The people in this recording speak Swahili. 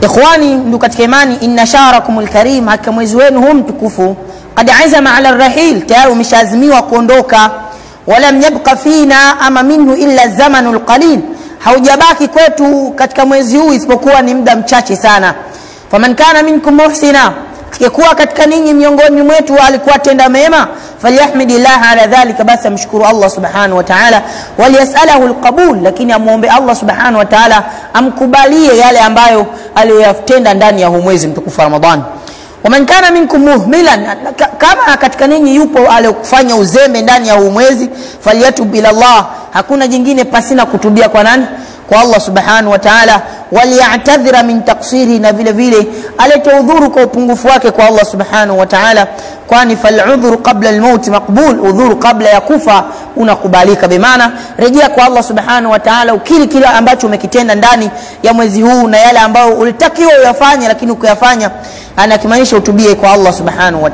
Ikhwani, ndugu katika imani, inna shahrakumul karim, hakika mwezi wenu huu mtukufu, qad azama ala rahil, tayari umeshaazimiwa kuondoka. Walam yabqa fina ama minhu illa zamanul qalil, haujabaki kwetu katika mwezi huu isipokuwa ni muda mchache sana. Faman kana minkum muhsina, akikuwa katika ninyi miongoni mwetu alikuwa tenda mema, falyahmidillah ala dhalika, basi amshukuru Allah subhanahu wa ta'ala, waliyasalahu alqabul, lakini amuombe Allah subhanahu wa ta'ala amkubalie yale ambayo aliyoyatenda ndani ya huu mwezi mtukufu wa Ramadhani. Waman kana minkum muhmilan, kama katika ninyi yupo aliyofanya uzembe ndani ya huu mwezi, falyatub ila Allah, hakuna jingine pasina kutubia kwa nani? Kwa Allah subhanahu wa ta'ala. Waliyatadhira min taksiri, na vile vile alete udhuru kwa upungufu wake kwa Allah subhanahu wa ta'ala, kwani faludhuru qabla almaut maqbul, udhuru kabla ya kufa unakubalika. Bimaana rejea kwa Allah subhanahu wa ta'ala, ukiri kila ambacho umekitenda ndani ya mwezi huu na yale ambayo ulitakiwa uyafanye lakini ukuyafanya, anakimaanisha utubie kwa Allah subhanahu wa ta'ala.